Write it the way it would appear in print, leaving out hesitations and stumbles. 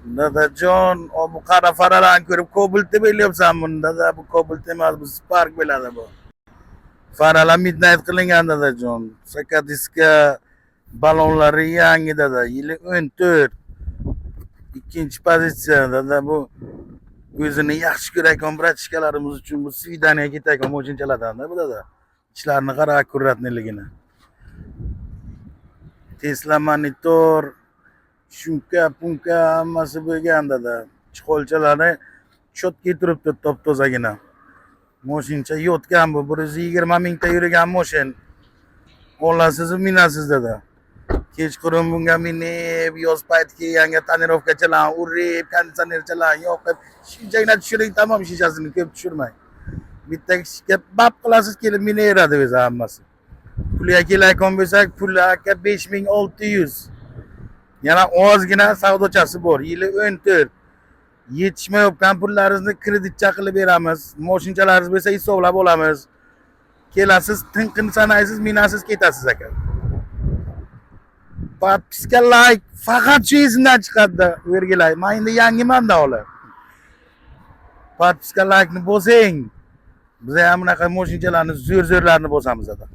Dadajon, o bu qara faralarni ko'rib Cobalt deb o'ylayapsan buni, dada. Bu Cobalt emas, bu Spark bo'ladi bu. Faralar midnight qilingan, dadajon. Sakadiska balonlari yangi, dada. Yili 14. Ikkinchi pozitsiya, dada, bu o'zini yaxshi ko'rayotgan братишка larimiz uchun bu свидания ketayotgan moshinchalardan bu, dada. Ichlarini qara, аккуратный ligini. Tesla monitor, shumka, punka hammasi bo'lgan, dada. Чехол chalari чёткий turibdi, top tozagina. Moshincha yotgan bu 120 mingta yurgan moshin. Olasiz, minasiz, dada. Kechqurun bunga minib, yoz payti kelganga тонировка chalarni urib, konditsionerchalarni yoqib, shunchagina tushiring, tamom, shishasini ko'p tushirmang. Bitta kishiga bap qilasiz, kelib minaveradi o'zi hammasi. Pulga kelayotgan bo'lsak, puli, aka, 5600. Yana ozgina savdochasi bor. Yili 14. Yetishmayotgan pullaringizni kreditcha qilib beramiz. Moshinchalaringiz bo'lsa, hisoblab olamiz. Kelasiz, tinqini sanaysiz, minasiz, ketasiz, aka. Подписка, layk faqat shu esimdan chiqadi, vergilay. Men endi yangimanda holi. Подписка, laykni bosing. Biz ham bunaqa moshinchalarni zo'r-zo'rlarini bosamiz, aka.